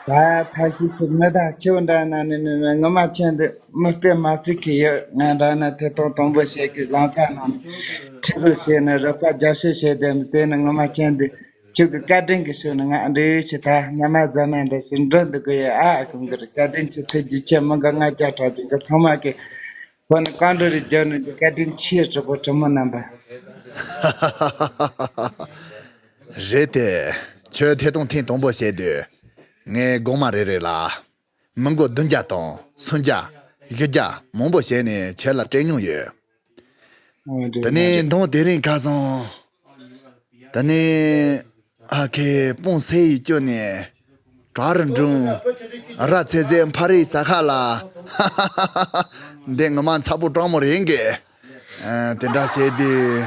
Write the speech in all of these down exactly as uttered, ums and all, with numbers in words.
ད་ཐབས་ཤེས་ཀྱི་མི་དང་ཁྱེའུ་འདྲ་ན་ནི་ནི་ནི་ངོ་མ་ཁྱེད་འདི་མི་དཔེ་མ་ཚིག་གི་ཡོད། ང་འདྲ་ན་ཐད་གཏོང་དང་པོ་བྱེད་གི་ལམ་ཁ་ནང་ཁྲིད་རོགས་བྱས་ནས་རོགས་པ་རྒྱབ་སྐྱོར་བྱས་བསྡད་མི་དེ་ནི་ངོ་མ་ཁྱེད་འདི་ཁྱོད་ཀྱི་བཀའ་དྲིན་གྱི་ཕྱིར་ནི་ང་འདྲི་ཞིག་ད་ཉི་མ་རྫ་མ་འདྲ་ཞིག་འགྲོ་འདུག་གི་ཡོད། ཨ་ཨ་ཁུ་འགུར་བཀའ་དྲིན་ཆེ། ཐུགས་རྗེ་ཆེ། མི་འགའ་ང་རྒྱ་གྲགས་ཀྱི་འགའ་ཚང་མ་གི་ཁོ་ནི་བཀའ་འགྲོ་རེ་རྒྱབ་ནི་འདི་བཀའ་དྲིན་ཆེ། གྲོགས་པོ་གྲོགས་མོ་རྣམ་པ། རེད་དེ། ཁྱོད་ཐད་གཏོང་ཐེངས་དང་པོ་བྱས་དུས། ངས་དགོང་མ་རེ་རེ་ལ། མི་མགོ་བདུན་བརྒྱ་དང་སུམ་བརྒྱ། བཞི་བརྒྱ་མང་པོ་བྱས་ནས་ཁྱེད་ལ་སྤྲད་མྱོང་ཡོད། ཨོ་དེ་དེ་ནས་འདང་དེ་རིང་ཁ་སང་། དེ་ནས་ཨ་ཁེ་སྤུངས་སེ་ཡི་སྐྱོ་ནས། བྲག་རི་འགྲོ། ར་ཚེ་ཟད་ཕ་རིའི་ས་ཁ་ལ། འདི་ངོ་མ་མཚར་པོ་སྤྲང་མོ་རེད་གི། ཨ། དེ་འདྲ་བྱས་དུས།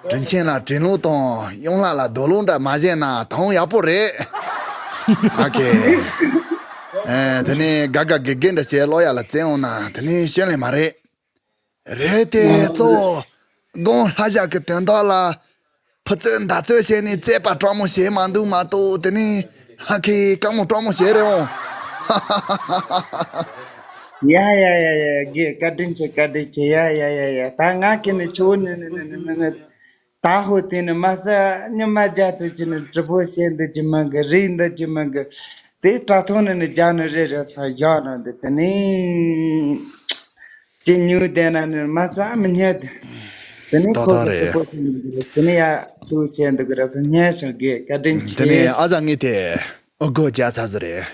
དྲིན་ཆེན་ལ་དྲིན་ལོག་དང་གཡང་ལྷ་ལ་རྡོ་ལོག་འདྲ་མ་བྱས་ན་དོན་ཡག་པོ་རེད། ཨ་ཁེ། ཨ། དེ་ནས་དགའ་དགའ་དགེ་དགེ་འདྲ་བྱས་ཀློག་ཡག་ལ་བཙན་འོང་ན་དེ་ནས་ཤོད་ལེ་མ་རེད། རེད་དེ་གཙོ་བོ། དགོང་ལྷ་ཞག་གི་དོན་དག་ལ། ཕུ་ཚོད་མདའ་ཚོད་བྱས་ནས་རྩོད་པ་སྤྲང་མོ་བྱས་མ་འདུག་མ་གཏོགས་དེ་ནས་ཧ་ཁེ་དཀའ་མོ་སྤྲང་མོ་བྱས་རེད་འོང་། ཡ་ཡ་ཡ་ཡ་དགེ་བཀའ་དྲིན་ཆེ། བཀའ་དྲིན་ཆེ། ཡ་ཡ་ཡ་ཡ། ད་ང་ཁེ་ནི་ཆུ་བོ་ནི་ནི་ནི་ནི་ནི་ནི། ད་ཧོ་དེ་ནི་མ་ས་ཉི་མ་རྒྱ་དུ་ཅི་ནི་གྲི་པོ་བྱས་འདི་ཅི་མང་གི་རིགས་འདི་ཅི་མང་གི། དེ་དྲ་ཐོག་ནི་ནི་རྒྱ་ནི་རེ་རེ་ས་བཞག་ནི་འདི་དེ་ནི། ཅི་ཉུ་དེ་ན་ནི་མ་ས་མི་ཉལ་དེ། དེ་ནི་ཏག་ཁོ་ཏག་གི་རེད། གྲི་པོ་བྱས་འདི་དེ་ནི་ཡ་ཚུ་བྱས་འདི་གི་ར་ཚ་ཉལ་ཤོག་གི་བཀའ་དྲིན་ཆེ། དེ་ནི་ཨ་ཟ་ངེ་དེ་སྒོ་རྒྱག་ཚར་ཟི་རེད།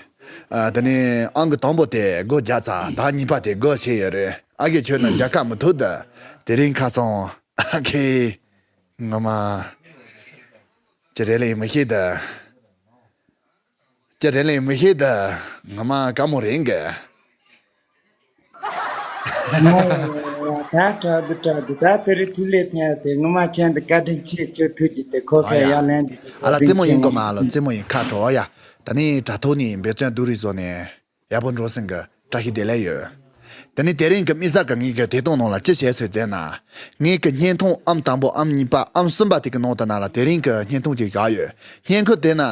ཨ། དེ་ནི་ཨང་གི་དང་པོ་དེ་སྒོ་རྒྱག་ཚར། ད་གཉིས་པ་དེ་སྒོ་ཕྱེ་ཡོད་རེད། ཨ་གི་ཁྱོད་ནི་རྒྱ་ཁ་མི་ཐུབ་ད། དེ་རིང་ཁ་སང་ཨ་ཁེ། ངོ་མ། ཅི་རེད་ལེ་མི་ཤེས་ད། ཅི་རེད་ལེ་མི་ཤེས་ད། ངོ་མ་དཀའ་མོ་རེད་གི། ད་དྲག་འདུག་དྲག་འདུག་ད་དེ་རིང་ཐུགས་ལས་ཐོན་ཏེ་ངོ་མ་ཁྱེད་འདི་བཀའ་དྲིན་ཆེ། ཁྱོད་ཐུགས་རྗེ་དེ་ཁོ་ཨ་ཁ་ཡ། ཡ་ལན་འདི་ཨ་ལ་རྩེད་མོ་ཡིན་གོ་མ་ལ་རྩེད་མོ་ཡིན་ཁ་དྲོ་ཡ། ད་ནི་དྲ་ཐོག་ནས་འབད་བརྩོན་སྡུག་རུས་བཟོ་ནས། ཡག་པོ་འགྲོ་སེང་གི་བཀྲ་ཤིས་བདེ་ལེགས་ཡོད། དེ་ནི་དེ་རིང་གི་དམིགས་བསལ་གི་ངེད་ཀྱི་དེ་དོན་ནང་ལ་ཅི་བྱས་ཟེར་ཟེར་ན། ངེད་ཀྱི་བརྙན་ཐུང་ཨམ་དང་པོ་ཨམ་གཉིས་པ་ཨམ་གསུམ་པ་དེ་གི་ནང་དུ་ན་ལ་དེ་རིང་གི་བརྙན་ཐུང་ཅིག་བཞག་ཡོད། བརྙན་ཁུལ་དེ་ན།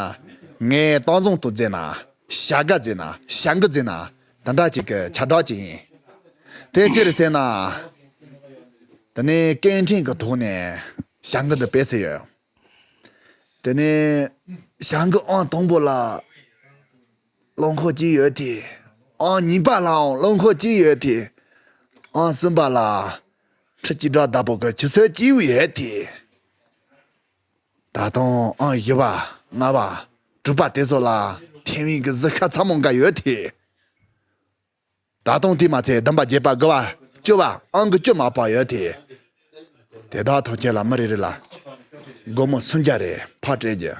ངས་སྟག་བཟང་དུ་བརྩིས་ན། བྱ་དགའ་བརྩིས་ན། བྱ་འགུལ་བརྩིས་ན། དེ་འདྲ་ཅིག་གི་ཁྱབ་བསྒྲགས་ཅིག་ཡིན། དེ་ཅི་རེད་ཟེར་ན། དེ་ནི་སྐད་འཕྲིན་གི་ཐོག་ནས་བྱ་འགུལ་འདི་སྤེལ་ཟེར་ཡོད། དེ་ནས་བྱ་འགུལ་ཨང་དང་པོ་ལ་རླངས་འཁོར་གཅིག་ཡོད་དེ། ཨང་གཉིས་པ་ལའང་རླངས་འཁོར་གཅིག་ཡོད་དེ། ཨང་གསུམ་པ་ལ་ཁྲི་གཅིག་སྦྲག་བདག་པོ་གི་ཆུ་ཚོད་གཅིག་ཡོད་དེ། ད་དུང་ཨང་བཞི་པ་ལྔ་པ་དྲུག་པ་དེ་ཚོ་ལ་ཐེ་ཝན་གི་གཟི་ཤ་ཚ་མོ་འགའ་ཡོད་དེ། ད་དུང་དེ་མ་ཚད་བདུན་པ་བརྒྱད་པ་དགུ་པ་བཅུ་པ་ཨང་ཀི་བཅུ་མ་པ་ཡོད་དེ། དེ་དག་ཐམས་ཅད་ལ་མི་རེ་རེ་ལ་སྒོར་མོ་སུམ་བརྒྱ་རེ་ཕར་སྤྲད་རྒྱུ།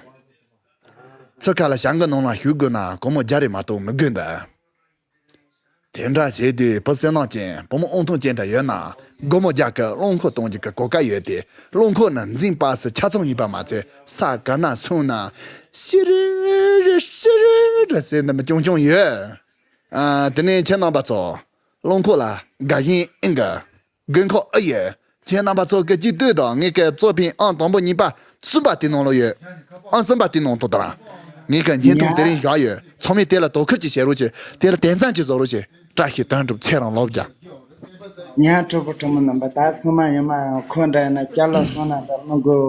ཚུར་ཁ་ལ་བྱ་འགུལ་ནང་ལ་ཞུགས་དགོས་ན་སྒོར་མོ་བརྒྱ་རེ་མ་གཏོགས་མི་དགོས་འདུག་དེ་འདྲ་བྱས་དུས་བུ་བསོད་ནམས་ཅན་བུ་མོ་དབང་ཐང་ཅན་འདྲ་ཡོད་ན་སྒོར་མོ་བརྒྱ་གི་རླངས་འཁོར་གཏོང་རྒྱུ་གི་གོ་སྐབས་ཡོད་དེ། རླངས་འཁོར་ནི་འཛིན་པ་སུ་ཆ་ཚང་ཡིན་པ་མ་ཚད་ས་ག་ན་སོང་ན་ཤི་རི་རི་ཤི་རི་རི་ཟེར་ནི་མི་རྐྱང་རྐྱང་ཡོད། ཨ། དེ་ནས་ཁྱེད་རྣམ་པ་ཚོ། རླངས་འཁོར་ལ་དགའ་ཞེན་ཨེ་འགའ། དགོས་མཁོ་ཨེ་ཡོད། ཁྱེད་རྣམ་པ་ཚོ་གི་གཅིག་ལྟོས་དང་། ངེད་ཀྱི་གཙོ་ཕན་ཨང་དང་པོ་གཉིས་པ་གསུམ་པ་དེ་ནང་ལོགས་ཡོད། ཨང་གསུམ་པ་དེ་ནང་དུ་དང་། ངེད་ཀྱི་བརྙན་ཐུང་དེ་རིང་བཞག་ཡོད། ཚང་མས་དེ་ལ་དོ་ཁུར་ཅིག་བྱེད་རོགས་བྱེད། དེ་ལ་དད་མཚན་ཅིག་བཟོ་རོགས་བྱེད། བཀྲ་ཤིས་དོན་གྲུབ་ཚེ་རིང་ལོ་བརྒྱ། ཉ་གྲོགས་པོ་གྲོགས་མོ་རྣམ་པ། ད་སོ་མ་ཡོད་མ་ཡང་ཁོ་འདྲ་ཡིན་ན་ཅ་ལག་སོང་ན་འདྲ་མི་དགོས་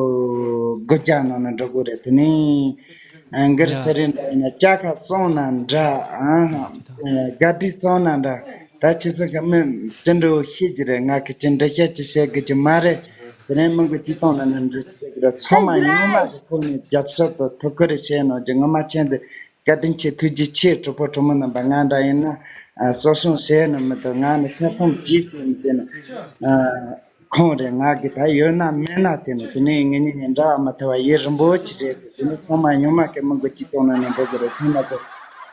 དགུ་བརྒྱ་ནང་ན་འགྲོ་དགོས་རེད། དེ་ནས་ཨ་གིར་ཚེ་རིང་འདྲ་ཡིན་ན་ཅ་ཁ་སོང་ན་འདྲ། ཨ་ག་དྲི་སོང་ན་འདྲ། ད་ཁྱེད་ཚོ་གི་མི་ཅི་འདྲ་བོ་ཤེས་ཀྱི་རེད། ང་གི་ཅི་འདྲ་བཤད་ཀྱི་བཤད་དགོས་ཀྱི་མ་རེད། དེ་ནས་མི་དགོས་ཅི་གཏོང་ན་ནི་འདྲ་བཤད་ཀྱི་རེད། ཚང་མ་ཡོད་མ་གི་ཁོ་ནས་རྒྱབ་སྐྱོར་དང་ཐུགས་ཁུར་རེ་བྱས་ནོ་ཀྱི་ངོ་མ་ཁྱེད་འདི། བཀའ་དྲིན་ཆེ། ཐུགས་རྗེ་ཆེ། གྲོགས་པོ་གྲོགས་མོ་རྣམ་པ། ང་འདྲ་ཡིན་ན་ཨ་གསོ་སྐྱོང་བྱས་ནི་མི་འདུག་ང་ནི་ཐེ་ཚོམ་གྱིས་ཚེ་མི་དེ་ནི་ཨ་ཁོང་རེད། ང་གི་ད་ཡོད་ན་མེད་ན་དེ་ནི་དེ་ནི་ངེད་གཉིས་ནི་འདྲ་བ་མ་ཐུབ་པ་ཡུན་རིང་པོ་ཅིག་རེད། དེ་ནི་ཚང་མ་ཉུང་མ་གི་མི་དགོས་ཅི་གཏོང་ན་ནི་འགྲོ་གི་རེད། ཚང་མ་ཚོ་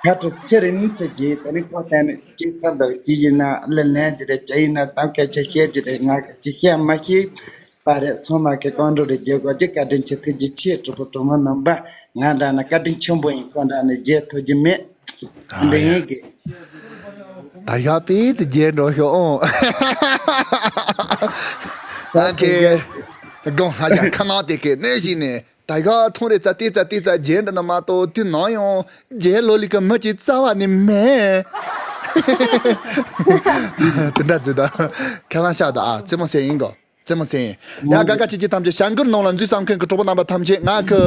ཁ་ཁྲི་ཚེ་རིང་ཚེ་རྗེས་དེ་ནི་ཁོ་བསྟན་ནི་ཅི་ཚར་འདུག་ཅི་ཡིན་ན་ལ་ལན་ཅི་རེད། ཅི་ཡིན་ན་གཏམ་སྐད་ཆ་བཤད་ཅི་རེད། ང་གི་ཅི་བཤད་མ་ཤེས། པ་རེད། སོ་མ་གི་རྐང་འགྲོ་རེ་རྒྱལ་དགོས་ཀྱི། བཀའ་དྲིན་ཆེ། ཐུགས་རྗེ་ཆེ། གྲོགས་པོ་གྲོགས་མོ་རྣམ་པ། ང་འདྲ་ན་བཀའ་དྲིན་ཆེན་པོ་ཡིན། ཁོ་འདྲ་ནི་རྒྱལ་ཐུབ་ཀྱི་མེད། ཨ་འདི་ཡ། ཡིན་གི། ད་ཡག་པའི་ཙི་རྒྱལ་འགྲོ་ཤོག་ཨོ། ཨ་ཁེ། དགོང་ལྷ་ཞག་ཁ་ནང་དེ་ཁེ་གནས་ཤིག་ནས། ད་ག་ཐོང་རེ་ཙ་ཏི་ཙ་ཏི་ཙ་རྗེས་འདྲ་ན་མ་གཏོགས་དུས་ནམ་ཡང་རྗེས་ལོ་ལི་ཀ་མི་གཅིག་རྩ་བ་ནས་མེད། དེ་འདྲ་ཟེར་ད་ཁ་ལང་ཤ་ད་ཨ་རྩེད་མོ་ཟེར་ཡིན་གོ་རྩེད་མོ་ཟེར་ཡིན། ཡ་ག་ག་ཅི་ཅི་ཐམས་ཅད་བྱ་འགུལ་ནང་ལ་འཛུལ་བསམ་མཁན་གྱི་གྲོགས་པོ་རྣམ་པ་ཐམས་ཅད་ང་གི་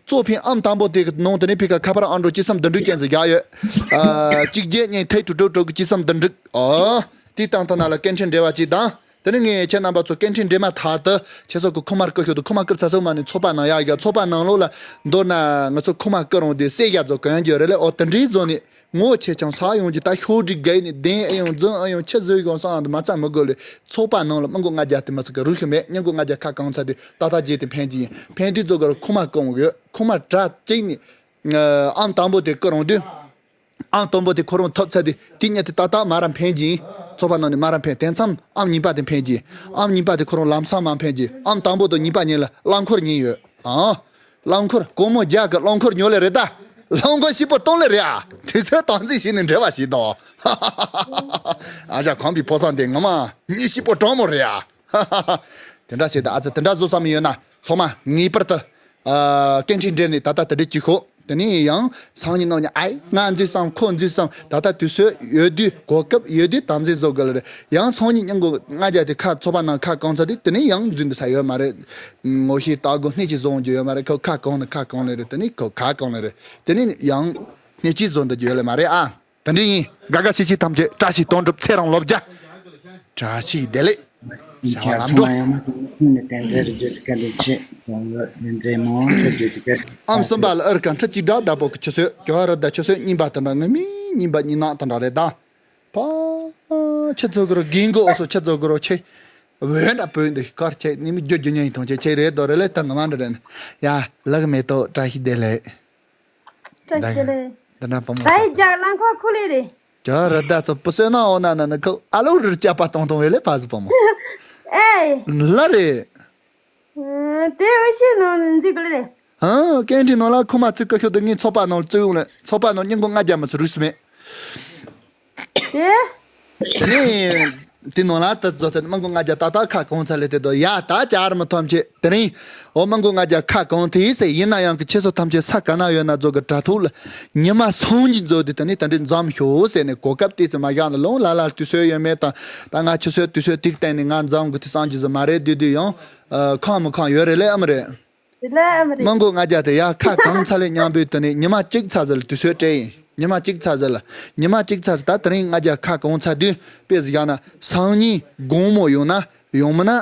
གཙོ་ཕིང་ཨམ་དང་པོ་དེ་གི་ནང་དུ་ནི་ཕི་ཀ་ཁ་པར་ཨང་གྲངས་ཅི་སམ་བདུན་དྲུག་ཅན་ཟེར་རྒྱག་ཡོད། ཨ་གཅིག་བརྒྱད་གཉིས་ཐེ་དྲུག་དྲུག་དྲུག་གི་ཅི་སམ་བདུན་དྲུག་ཨོ། དེའི་སྟེང་ཐོག་ན་ལ་སྐད་འཕྲིན་འབྲེལ་བ་གཅིག་དང་། དེ་ནས་ངས་ཁྱེད་རྣམ་པ་ཚོ་སྐད་འཕྲིན་འབྲེལ་མ་ཐག་ཏུ་ཁྱེད་ཚོ་གི་ཁུག་མ་བསྐུར་ཤོག་དུ་ཁུག་མ་བསྐུར་ཚར་སོང་མ་ནི་ཚོགས་པ་ནང་ཡག་ཡག་ཚོགས་པ་ནང་ལོགས་ལ་མདོར་ན་ང་ཚོ་ཁུག་མ་བསྐུར་རུང་དེ་སེ་ཡ་ཚོ་གང་རྒྱུ་རེད་ལེ། ཨོ་དེ་འདྲའི་བཟོ་ནི་ངོ་ཆེ་ཆུང་ས་ཡོང་གི་ད་ཤོག་སྒྲིག་གས་ནི་བདེན་ཨེ་ཡོང་རྫུན་ཨེ་ཡོང་ཆི་བཟོས་ཡོང་སང་དུ་མ་ཚ་མི་དགོས་ལེ། ཚོགས་པ་ནང་ལ་མི་མགོ་ལྔ་བརྒྱ་དེ་མ་ཚོ་གི་རུ་ཤི་མེད། མི་མགོ་ལྔ་བརྒྱ་ཁ་གང་ཚ་དུས་ཏག་ཏག་རྗེས་དེ་ཕན་གྱི་ཡིན། ཕན་དུས་ཚོ་གི་རུ་ཁུག་མ་བསྐུར་འོང་གི་ཡོད། ཁུག་མ་དྲ་གཅིག་ནི་ཨམ་དང་པོ་དེ་བསྐུར་རུང་དུས། ཨང་དང་པོ་དེ་ཁོ་རང་ཐོབ་ཚར་དུས་དེ་ཉིད་དེ་ཏག་ཏག་མ་ར་ཕན་གྱིན། ཚོགས་པ་ནང་ནས་མ་ར་ཕན། དེ་མཚམས་ཨང་གཉིས་པ་དེ་ཕན་གྱིན། ཨང་གཉིས་པ་དེ་ཁོ་རང་ལམ་སང་མ་ཕན་གྱིན། ཨང་དང་པོ་དང་གཉིས་པ་གཉིས་ལ་རླངས་འཁོར་གཉིས་ཡོད། ཨང་། རླངས་འཁོར་སྒོར་མོ་བརྒྱ་གི་རླངས་འཁོར་ཉོ་ལེ་རེད་ད། རླངས་འཁོར་ཞིག་པོ་གཏོང་ལེ་རེད་ཨ། དུས་ཚོད་དམ་འཛིན་བྱས་ནས་འབྲེལ་བ་བྱེད་དོ། ཨ་ཞག་ཁང་པའི་ཕོ་སང་དེ་ངོ་མ་མི་ཞིག་པོ་གྲོང་མོ་རེད་ཨ། དེ་འདྲ་བྱས་ད་ཨ་ཙི་དེ་འདྲ་བཟོ་བསམ་ཡོད་ན་ཚང་མ་ངེས་པར་དུ། ཨ། སྐད་འཕྲིན་འབྲེལ་ནས་ད་ལྟ་དེ་འདྲ་གཅིག་ཤོག་དེ་ནས་ཡང་སང་ཉིན་གནངས་ཉིན་ཨའི་ང་འཛུལ་བསམ་ཁོ་འཛུལ་བསམ་ད་ལྟ་དུས་ཚོད་ཡོད་དུས་གོ་སྐབས་ཡོད་དུས་དམ་འཛིན་བཟོ་དགོས་ལ་རེད། ཡང་སང་ཉིན་སྙིང་གོ་ལྔ་བརྒྱ་དེ་ཁ་ཚོགས་པ་ནང་ཁ་གང་ཚ་དུས་དེ་ནས་ཡང་འཛུལ་འདི་ས་ཡོད་མ་རེད། ངོ་ཤེས་ལྟ་སྒོ་སྣེ་གཅིག་བཟོ་འོང་རྒྱུ་ཡོད་མ་རེད། ཁོ་ཁ་གང་ནས་ཁ་གང་ལ་རེད། དེ་ནས་ཁོ་ཁ་གང་ལ་རེད། དེ་ནས་ཡང་སྣེ་གཅིག་བཟོ་འདི་རྒྱུ་ཡོད་ལ་མ་རེད་ཨ། དེ་འདྲ་ཡིན། དགའ་དགའ་ཤིག་ཤིག་ཐམས་ཅད་བཀྲ་ཤིས་དོན་གྲུབ་ཚེ་རིང་ལོ་བརྒྱ། བཀྲ་ཤིས་བདེ་ལེགས། བྱ་བ་ལམ་འགྲོ། ཨམ་གསུམ་པ་ལ་ཨར་ཀ་ཁྲི་གཅིག་སྒྲ་བདག་པོ་གི་ཆུ་ཚོད་ཀྱོ་ར་ད་ཆུ་ཚོད་རྙིང་པ་དེ་འདྲ་ངའི་མིང་རྙིང་པ་རྙིང་ནག་དེ་འདྲ་རེད་ད། ཕ། ཆུ་ཚོད་གི་རོ་རྒན་གོ་ཨོ་སོ་ཆུ་ཚོད་གི་རོ་ཆེ། འོན་ད་བོད་འདི་དཀར་ཆེ་ནི་མི་རྒྱུ་རྒྱུ་ཉན་ཡིན་ཐོང་ཆེ་ཆེ་རེད་དོ་རེད་ལེ་ད་ང་མ་འདྲ་རེད། ཡ་ལག་མེ་ཏོག་བཀྲ་ཤིས་བདེ་ལེགས། བཀྲ་ཤིས་བདེ་ལེགས། ད་ན་བུ་མོ་ད་ཡི་ཇག་རླངས་འཁོར་ཁུ་ལེ་རེད། ཇག་ར་ད་ཚོ་བུ་སོད་ན་འོ་ན་ན་ན་ཁོ་ཨ་ལོ་རུ་སྐྱ་པ་གཏོང་གཏོང་བས་ལེ་ཕ་ཟི་བུ་མོ། ཨེ། ལ་རེད། དེ་འོ་ཤི་ནོ་འཛི་གུ་ལེ་རེད། ཧ་སྐད་འཕྲིན་ནང་ལ་ཁུ་མ་ཚུགས་ཀ་ཤོད་དུ་ངའི་ཚོགས་པ་ནང་བཙུགས་ཡོང་ལེ་ཚོགས་པ་ནང་སྙིང་གོ་ལྔ་བརྒྱ་མ་ཚུ་རུས་སུ་མེད། དེ། དེ་ནས་དེ་ནང་ལ་ད་བཟོ་ཐད་མང་གོ་ལྔ་བརྒྱ་ཏག་ཏག་ཁ་གང་ཚ་ལེ་དེ་དོ་ཡ་ད་ཅར་མི་ཐོམ་ཆེ་དེ་རིང་འོ་མང་གོ་ལྔ་བརྒྱ་ཁ་གང་དེ་ཟེར་ཡིན་ན་ཡང་གི་ཁྱེད་ཚོ་ཐམས་ཅད་ས་ག་ན་ཡོད་ན་རྫོགས་གི་དྲ་ཐོག་ལ་ཉི་མ་སོང་གི་རྫོགས་དེ་དེ་ནས་ད་འདྲི་འཛོམས་ཤོག་ཟེར་ནས་གོ་སྐབས་དེ་ཚོ་མ་བཞག་ན་ལོང་ལ་ལ་དུས་ཚོད་ཡོད་མེད་དང་ད་ང་ཆུ་ཚོད་དུས་ཚོད་ཏིག་བསྟན་ནས་ང་འཛོམས་གི་དེ་སང་གི་ཟི་མ་རེད་དུས་དུས་ཡང་ཁང་མི་ཁང་ཡོད་རེད་ལེ་ཨ་མ་རེད། དེ་ལ་ཨ་མ་རེད། མང་གོ་ལྔ་བརྒྱ་དེ་ཡ་ཁ་གང་ཚ་ལེ་མཉམ་པོའི་དུ་ནས་ཉི་མ་གཅིག་ཚ་ཟེར་ལ་དུས་ཚོད་སྤྲད་ཡིན། ཉི་མ་གཅིག་ཚ་ཟེར་ལ། ཉི་མ་གཅིག་ཚ་ཟེར་ད་དེ་རིང་ལྔ་བརྒྱ་ཁ་གང་ཚ་དུས་དཔེ་ཟིག་ཡང་ན་སང་ཉིན་དགོང་མོ་ཡོང་ན་ཡོང་མིན་ན།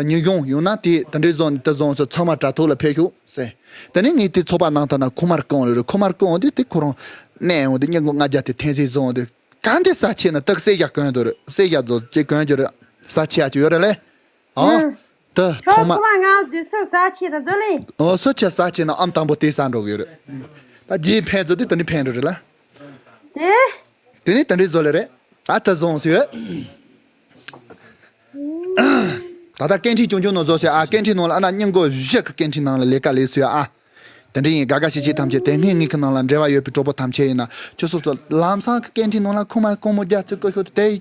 ཉི་གུང་ཡོང་ན་དེ་དེ་འདྲའི་བཟོ་ནས་དེ་བཟོ་ཚོ་ཚང་མ་དྲ་ཐོག་ལ་ཕེབས་ཤོག་ཟེར། དེ་ནས་ངས་དེ་ཚོགས་པ་ནང་ཐོག་ན་ཁུ་མར་བསྐོང་ལེ་རེད། ཁུ་མར་བསྐོང་དེ་དེ་ཁོ་རང་གནས་འོང་དེ་ཉིན་གུང་ལྔ་བརྒྱ་དེ་འཐེན་སའི་བཟོ་འོང་དེ་གང་དེ་ས་ཆེ་ན་དག་སེ་རྒྱ་གོན་དོ་རེད། སེ་རྒྱ་བཟོ་ཅེས་གོན་རྒྱུ་རེད། ས་ཆེ་ཡ་ཅིག་ཡོད་རེད་ལེ། ཨོ། ཨང་། ད་ཁྱོད་ཐོག་མ། ཁོ་མ་ང་དུས་སུ་ཟ་ཆེ་ན་ཛོ་ལེ། ཨོ་སོ་ཆ་ཟ་ཆེ་ན་ཨམ་དང་པོ་དེ་ཟ་འགྲོ་གི་ཡོད་རེད། ད་རྗེས་ཕན་ཚོ་དེ་ད་ནི་ཕན་འགྲོ་རེད་ལ། དེ། དེ་ནི་ད་འདྲི་བཟོ་ལེ་རེད། ཨ་ད་བཟོ་ཟེར་ཡོད། ད་ལྟ་སྐད་འཕྲིན་ཆུང་ཆུང་ནང་བཟོ་ཟེར་ཨ་སྐད་འཕྲིན་ནང་ལ་ཨ་ན་སྙིང་གོ་བཞི་གི་སྐད་འཕྲིན་ནང་ལ་ལས་ཀ་ལས་ཟེར་ཨ། དེ་འདྲ་ཡིན་དགའ་དགའ་ཞིག་ཞིག་ཐམས་ཅད་དེ་སྔའི་ངེད་ཀྱི་ནང་ལ་འབྲེལ་བ་ཡོད་པའི་གྲོགས་པོ་ཐམས་ཅད་ཡིན་ན་ཁྱོད་སོ་སོ་ལམ་སང་གི་སྐད་འཕྲིན་ནང་ལ་ཁུག་མ་ཁུག་མོ་རྒྱ་ཚིག་གོ་ཤོད་དེ།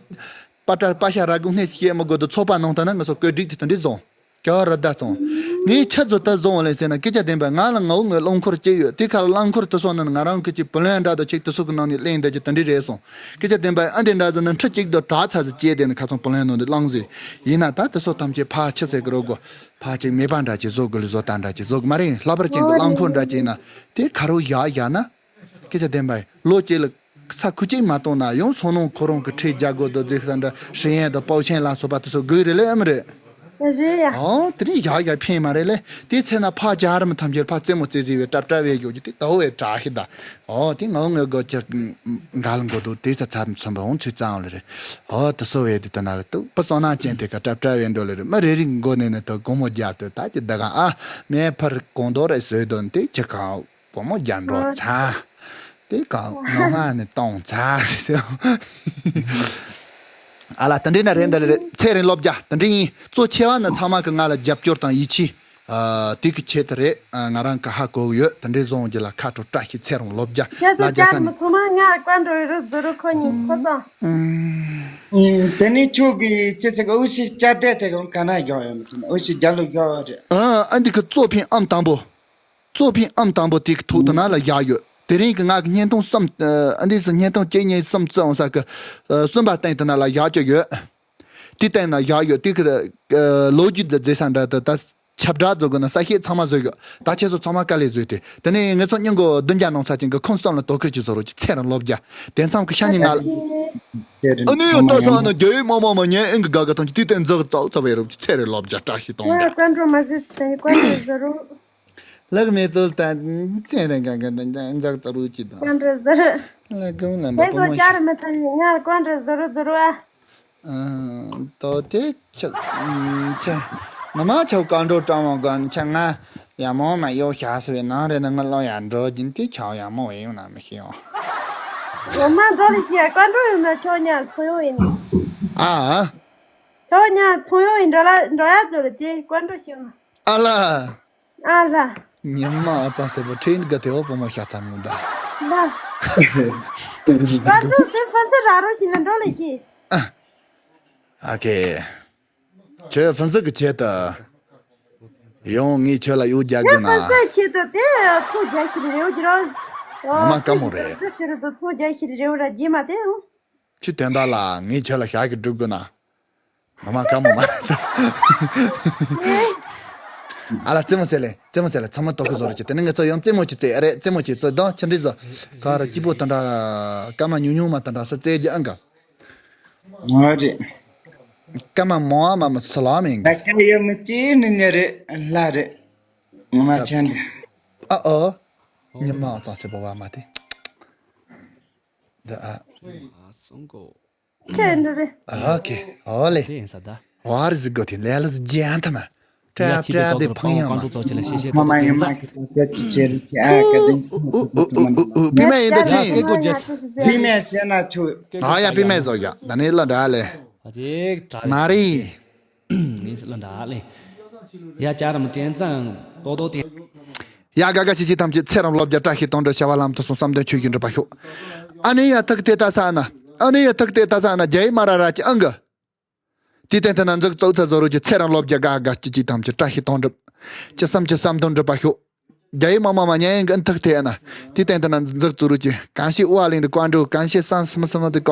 པ་ཏྲ་པ་ཤ་ར་གུ་སྣེ་ཤེས་མི་དགོས་དུ་ཚོགས་པ་ནང་ལྟ་ན་ང་ཚོ་བཀོད་སྒྲིག་དེ་དེ་འདྲས་བཟུང་། སྐྱོ་ར་ད་བཙོང་། ངས་ཆ་ཚོ་ད་བཟུང་བ་ལས་ཟེར་ན་སྐད་ཆ་བདེན་པ་ང་ལ་ངའོ་ངའི་རླངས་འཁོར་གཅིག་ཡོད་དེ་ཁ་ལ་རླངས་འཁོར་དུ་སོང་ན་ང་རང་གི་ཅིག་བུ་ལོན་འདྲ་དུ་ཅིག་དུ་སོ་གི་ནང་ནས་གླེང་འདྲ་ཅིག་དེ་འདྲས་རེད་སོང་། སྐད་ཆ་བདེན་པ་ཨ་འདི་འདྲ་ཟེར་ན་ཁྲི་གཅིག་དུ་གྲགས་ཚ་ཟེར་སྐྱེས་དེ་ནི་ཁ་ཚོང་བུ་ལོན་ནང་དུ་བླངས་ཟེར། ཡིན་ན་ད་དུ་སོ་ཐམས་ཅད་ཕ་ཆི་ཟེར་གི་རོ་གོ་ཕ་ཅིག་མེད་པ་འདྲ་ཅིག་བཟོ་དགོས་ལ་བཟོ་ལྟ་འདྲ་ཅིག་བཟོ་གི་མ་རེད། ལྷག་པར་ཅན་གི་རླངས་འཁོར་འདྲ་ཅིག་ཡིན་ན་དེ་ཁ་རོ་ཡག་ཡག་ན། སྐད་ཆ་བདེན་པ་ཡིན། ལོ་གཅིག་ལ་ས་ཁུག་གཅིག་མ་གཏོང་ན་ཡང་སོ་ནང་ཁོ་རང་གི་ཁྲལ་རྒྱག་དགོས་དོ་རྫིག་ས་འདྲ་ཧྲི་ཡན་དང་པའོ་ཆེན་ལ་སོགས་པ་དེ་ཚོ་དགོས་རེད་ལེ་ཨེམ་རེད། རེད་ཡ། ཨོ་དེ་རིང་ཡག་ཡག་ཕན་མ་རེད་ལེ། དེའི་ཚེ་ན་ཕ་རྒྱ་རི་མི་ཐམས་ཅད་ཕ་རྩེད་མོ་རྩེ་ཟེར་བའི་ཏྲབ་ཏྲབ་བའི་རྒྱུ་གྱི་དེ་ལྟ་བའི་དྲག་ཤི་ད། ཨོ་དེ་ངའོ་ངའི་སྒོ་ཁྱི་འགའ་ལ་མགོ་དུ་དེ་ཚ་ཚ་མཚོན་པ་འོང་ཚུལ་གཙང་ལེ་རེད། ཨོ་དེ་སོ་བའི་དེ་ལྟ་ན་ལ་ཏུ་པ་སོ་ན་ཅན་དེ་ག་ཏྲབ་ཏྲབ་བའི་འགྲོ་ལེ་རེད། མི་རེ་རིགས་མགོ་ནས་ནས་ཏུ་སྒོ་མོ་རྒྱབ་ཏུ་ད་ཀྱི་ད་ག་ཨ་མེ་ཕར་གོང་དོ་རེ་བཟོས་དོན་དེ་ཁྱི་གའོ། བུ་མོ་རྒྱ་འགྲོ་ཨ། ཚ། དེ་གང་ནོ་ང་ནི་གཏོང་ཚ་ཟེར། ཨ་ལ་ད་འདྲི་ན་རེད་འདི་རེད། ཚེ་རིང་ལོ་བརྒྱ་ད་འདྲི་ཡིན། གཙོ་ཆེ་བ་ནི་ཚང་མ་གི་ང་ལ་རྒྱབ་སྐྱོར་དང་ཡིད་ཆེས། ཨ་དེ་གི་ཆེད་དུ་རེད། ཨ་ང་རང་གི་ཧ་གོ་གི་ཡོད། ད་འདྲི་བཟོ་འོང་རྒྱུ་ལ་ཁ་དྲོ་བཀྲ་ཤིས་ཚེ་རིང་ལོ་བརྒྱ་ཁྱེད་ཚོ་ལ་རྒྱ་ཅག་ནི་ཚང་མ་ང་བཀའ་འགྲོ་རུ་ཛུ་རུ་ཁོ་གཉིས་ཁོ་སོང་། དེ་ནས་ཁྱོད་ཀྱི་ཅི་ཚེ་གི་ཨུ་ཤི་ཅ་དེ་དེ་གང་ག་ན་རྒྱག་ཡོད་མི་ཚེ་ན་ཨུ་ཤི་རྒྱ་ལོ་རྒྱག་ཡོད་རེད། ཨ་ཨ་འདི་གི་གཙོ་ཕིང་ཨམ་དང་པོ། གཙོ་ཕིང་ཨམ་དང་པོ་དེ་གི་ཐོག་དེ་ན་ལ་བཞག་ཡོད། དེ་རིང་གི་ང་གི་བརྙན་ཐུང་གསུམ། ཨ་འདི་སུ་བརྙན་ཐུང་གཅིག་གཉིས་གསུམ་བརྩི་འོང་ས་གི། གསུམ་པ་སྟེང་དེ་ན་ལ་བཞག་ཀྱི་ཡོད། དེ་སྟེང་ན་བཞག་ཡོད། དེ་གི་ལོ་རྒྱུས་འདི་མཛད་ས་འདྲ་དེ་ད་ཁྱབ་བསྒྲགས་བཟོ་དགོས་ན་གསལ་བཤད་ཚང་མ་བཟོས་ཡོད། ད་ཁྱེད་ཚོ་ཚང་མ་དཀའ་ལས་བཟོས་ཏེ། དེ་ནས་ངེད་ཚོ་སྙིང་གོ་བདུན་བརྒྱ་ནང་ཚ་ཅན་གི་ཁོང་གསུམ་ལ་དོ་ཁུར་གྱི་བཟོ་རོགས་ཀྱི་ཚེ་རིང་ལོ་བརྒྱ། དེ་མཚམས་ཀྱི་ཤ་ཉེ་ང་ལ། ཨ་ནི་ཡོད་ལྟ་ས་ན་རྒྱལ་ཡུམ་མ་མ་མ་ཉན་ཨིན་གི་དགའ་དགའ་ཐང་གི་དུས་དེ་འཛག་ཙག་ཙག་བའི་རོགས་ཀྱི་ཚེ་རིང་ལོ་བརྒྱ་བཀྲ་ཤིས་གཏོང་ང་བཀའ་འགྲོ་མ་ཟེར་ཚེ་བཀའ་འགྲོ་བཟོ་རོགས། ལག་མེ་ཏོལ་ད་ཚེ་རིང་ག་ག་ད་འཛག་ཙག་རུ་ཀྱི་ད། བཀའ་འགྲོ་བཟོ་རོགས། ལག་གུང་ལ་མེ་མ་སོ་ཀྱ་ར་མི་ཐང་ཡིན་ང་བཀའ་འགྲོ་བཟོ་རོགས་བཟོ་རོགས་ཨ། ཨ། ཏོ་ཏེ་ཆ་ཆ། ང་མ་ཆ་བཀའ་འགྲོ་སྤྲང་བ་ག་ཆ་ང་ཡ་མོ་མ་ཡོ་ཤ་སུ་བའི་ནང་རེ་ན་ང་ལོ་ཡ་འགྲོ་གྱིན་ཏེ་ཆ་ཡ་མོ་བའི་ཡོང་ན་མི་ཤེས་ཡོང་། འོ་མ་འགྲོ་ལི་ཤི་ཡ་བཀའ་འགྲོ་ཡོང་ན་ཆོ་ཉ་ཚོ་ཡོ་ཡིན། ཨ། ཆོ་ཉ་ཚོ་ཡོ་ཡིན་འགྲོ་ལ་འགྲོ་ཡ་ཚོ་ལ་ཏེ་བཀའ་འགྲོ་ཤི་ཡོང་ན། ཨ་ལ། ཨ་ལ། ཉི་མ་ཨ་ཙང་སེ་བོ་ཁྲིན་ག་ཏེ་བོ་བོ་མ་ཤ་ཚ་ངུ་ད། ལ། བཀའ་འགྲོ་ཏེ་ཕ་སེ་ར་རོ་ཤི་ན་འགྲོ་ལི་ཤི། ཨ། ཨ་ཁེ། ཁྱོད་ཧྥུན་སི་གི་ཆེད་དུ། ཡོང་ངས་ཁྱོད་ལ་གཡོག་རྒྱག་དགོས་ན། ཧྥུན་སི་ཆེད་དུ་དེ་ཚོ་རྒྱག་ཤེས་རེ་བོ་གི་རོ། ངོ་མ་དཀའ་མོ་རེད། ཧྥུན་སི་ཤི་རུ་དུ་ཚོ་རྒྱག་ཤེས་རེ་བོ་ར་རྗེས་མ་དེ། ཁྱོད་དོན་དག་ལ་ངས་ཁྱོད་ལ་ཞག་གི་སྒྲུབ་དགོས་ན། ངོ་མ་དཀའ་མོ་མ་རེད། ཨ་ལ་རྩེད་མོ་ཟེར་ལེ་རྩེད་མོ་ཟེར་ལེ་ཚང་མ་ལྟོགས་ཀི་བཟོ་རུ་ཅི་དེ་ནི་ངས་ཚོ་ཡང་རྩེད་མོ་ཅི་རྩེད་ཨ་རེད་རྩེད་མོ་ཅི་རྩེད་དང་ཆི་འདྲི་བཟོ། ག་ར་སྐྱིད་པོ་དང་འདྲ་སྐར་མ་ཉུང་ཉུང་མ་དང་འདྲ་ས་རྩེད་རྒྱུ་ཨང་ག། ང་རེད། སྐར་མ་མང་བ་མ་མ་ཚོ་ལ་མིན་གི། ད་ཁ་ཡོད་མི་ཅི་ནི་ཉ་རེད་ལ་རེད། ངོ་མ་ཆ་འདི། ཨ་ཨོ། ཉི་མ་ཙང་སེ་བོ་བ་མ་དེ། འདི་ཨ། སོང་གོ། ཁྱེད་འདི་རེད། ཨ་ཁེ་ཨོ་ལེ། དེ་ཡིན་ས་ད། ཝར་ཟི་གོ་ཐིན་ལེ་ལ་ཟི་ཇན་ཐ་མ། ཡ་ཀྲ་ཅི་ཀྲ་དེ་ཕང་ཡང་མ། ཚོ་ཅི་ལ་ཤེས་ཤེས་ཚོ་དེ་ཚ། པི་མ་ཡིན་དུ་ཅི། པི་མ་ཡིན་དུ་ཅི། པི་མ་ཤེས་ན་ཆུ། ཨ་ཡ་པི་མ་ཟོ་ཡ་ད་ནི་ལ་འདྲ་ལེ། ཨ་ཅེ་ཀྲ། མ་རེད། ངས་ལ་འདྲ་ལེ། ཡ་ཅ་ར་མ་དྲན་ཙང་ཏོག་ཏོག་དེ། ཡ་ག་ག་ཤི་ཤི་ཐམས་ཅད་ཚེ་རབས་ལོ་བརྒྱ་བཀྲ་ཤིས་དོན་གྲུབ་བྱ་བ་ལམ་དུ་སོང་བསམ་དོན་ཆོས་ཀྱི་འགྲུབ་པ་ཤོག་ཨ་ནི་ཡ་ཐག་དེ་ལྟ་ས་ན། ཨ་ནི་ཡ་ཐག་དེ་ལྟ་ས་ན་རྒྱ་ཡི་མ་ར་ར་ཅི་ཨང་གི། དེ་སྟེང་དུ་ན་འཛུག་ཙོག་ཚ་བཟོ་རུ་ཅི་ཚེ་རབས་ལོ་བརྒྱ་ག་ག་ཅི་ཅི་ཐམས་ཅད་བཀྲ་ཤིས་དོན་གྲུབ། ཅི་བསམ་ཅི་བསམ་དོན་འགྲུབ་པ་ཤོག་རྒྱ་ཡི་མ་མ་མ་ཉན་གི་ཨ་ཐག་དེ་ན། དེ་སྟེང་དུ་ན་འཛུག་ཙོག་རུ་ཅི་གང་ཤེས་ཨོ་ཨ་ལིང་དུ་ཀོན་འགྲོ་གང་ཤེས་སང་སི་མ་སི་མ་དུ་ཀོན།